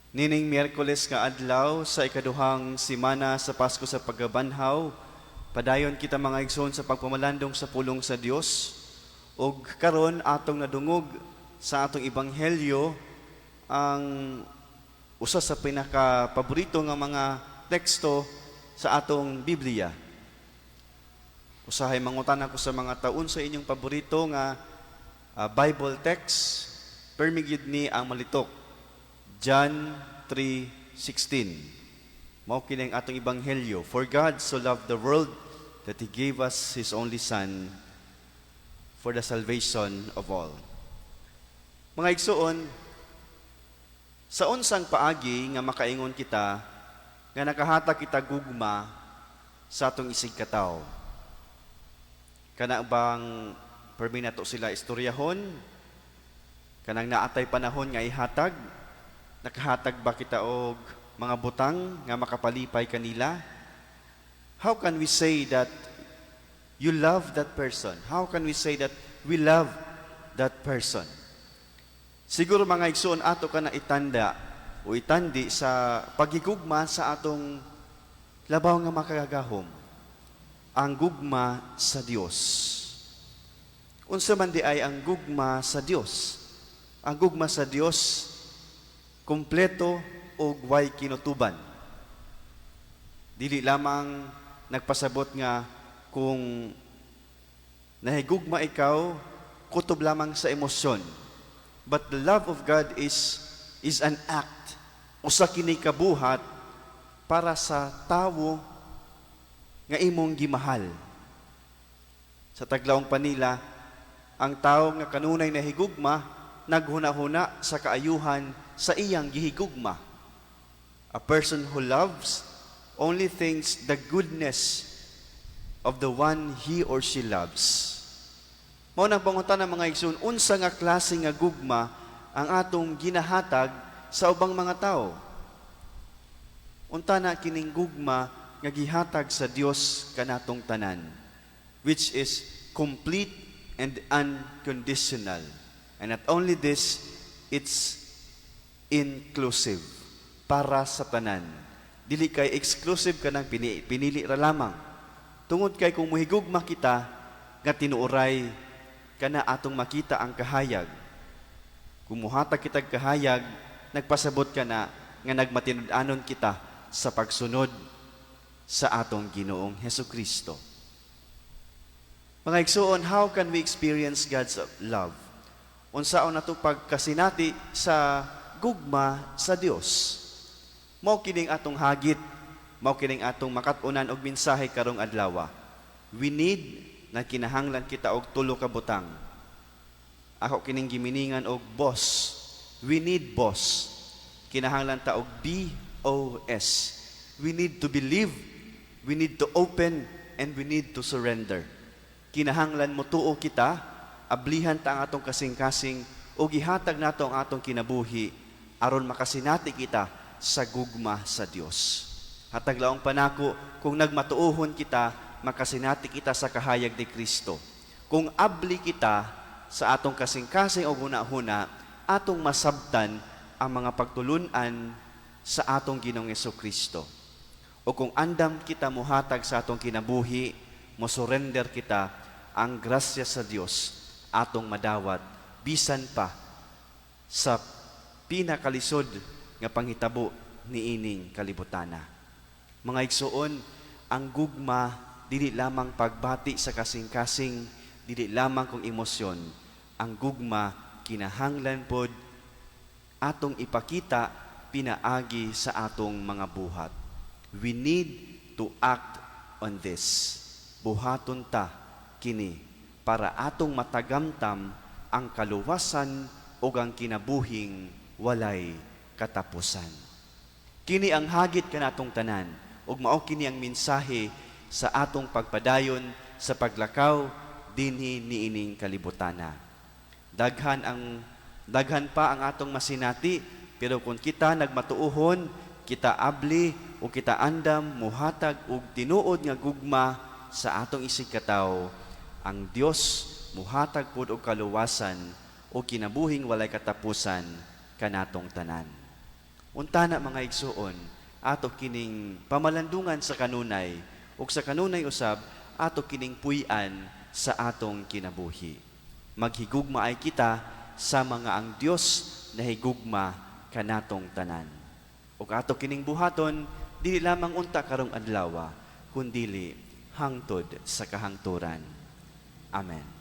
Nining Miyerkules nga adlaw sa ikaduhang simana sa Pasko sa Pagkabanhaw, padayon kita, mga igsoon, sa pagpamalandong sa pulong sa Dios. Ug karon atong nadungog sa atong ebanghelyo ang usa sa pinaka paborito nga mga teksto sa atong Biblia. Usahay mangutana ko sa mga taon sa inyong paborito nga Bible text, permi gyud ni ang malitok. John 3:16. Mao kini ang atong ebanghelyo. "For God so loved the world that He gave us His only Son for the salvation of all." Mga igsoon, sa unsang paagi nga makaingon kita nga nakahatag kita gugma sa atong isigkatawo? Kana bang permi nato sila istoryahon? Kanang naa tay panahon nga ihatag? Nakahatag ba kita og mga butang nga makapalipay kanila? How can we say that you love that person? How can we say that we love that person? Siguro, mga igsoon, ato kana itanda o itandi sa pagigugma sa atong labaw nga makagagahom, ang gugma sa Dios. Unsa man diay ang gugma sa Dios? Ang gugma sa Dios kumpleto ug way kinutuban. Dili lamang nagpasabot nga kung nahigugma ikaw, kutob lamang sa emosyon. But the love of God is an act. Usa kini kabuhat para sa tawo nga imong gimahal. Sa taglaong panila, ang tawo nga kanunay nahigugma naghuna-huna sa kaayuhan sa iyang gihigugma. A person who loves only thinks the goodness of the one he or she loves. Mao nang pangutana, mga igsoon, unsa nga klase nga gugma ang atong ginahatag sa ubang mga tao? Unta na kining gugma nga gihatag sa Dios kanatong tanan, which is complete and unconditional. And not only this, it's inclusive para sa tanan. Dili kay exclusive kanang pinili ra lamang. Tungod kay kung muhigugma kita nga tinuoray, kana atong makita ang kahayag. Kung muhatag kitag kahayag, nagpasabot ka na nga nagmatinud-anon kita sa pagsunod sa atong Ginoong Heso Kristo. Mga igsoon, how can we experience God's love? Unsaon nato pagkasinati sa gugma sa Dios? Mao kining atong hagit, mao kining atong makat-unan og mensahe karong adlaw. We need na kinahanglan kita og tulo ka butang. Ako kining giminingan og boss. We need boss. Kinahanglan ta og B O S. We need to believe, we need to open, and we need to surrender. Kinahanglan motuo kita, ablihan ta ang atong kasing-kasing o gihatag nato ang atong kinabuhi aron makasinati kita sa gugma sa Dios. Hatag laong panako, kung nagmatuohon kita, makasinati kita sa kahayag ni Kristo. Kung abli kita sa atong kasing-kasing o huna-huna, atong masabtan ang mga pagtulunan sa atong Ginoong Kristo. O kung andam kita muhatag sa atong kinabuhi, mo surrender kita, ang grasya sa Dios atong madawat bisan pa sa pinakalisod nga panghitabo niining kalibutana. Mga igsoon, ang gugma dili lamang pagbati sa kasing-kasing, dili lamang kung emosyon. Ang gugma kinahanglan pod atong ipakita pinaagi sa atong mga buhat. We need to act on this. Buhaton ta kini para atong matagamtam ang kaluwasan ug ang kinabuhing walay katapusan. Kini ang hagit kanatong tanan ug mao kini ang mensahe sa atong pagpadayon sa paglakaw dinhi niining kalibutana. Daghan pa ang atong masinati, pero kung kita nagmatuohon, kita abli o kita andam muhatag og tinuod nga gugma sa atong isigkatawo, ang Dios muhatag pud og kaluwasan o kinabuhing walay katapusan kanatong tanan. Untana, mga igsuon, ato kining pamalandungan sa kanunay ug sa kanunay usab ato kining puy-an sa atong kinabuhi. Maghigugma ay kita sama nga ang Dios nahigugma kanatong tanan. Ug ato kining buhaton dili lamang unta karong adlaw, kundili hangtod sa kahangturan. Amen.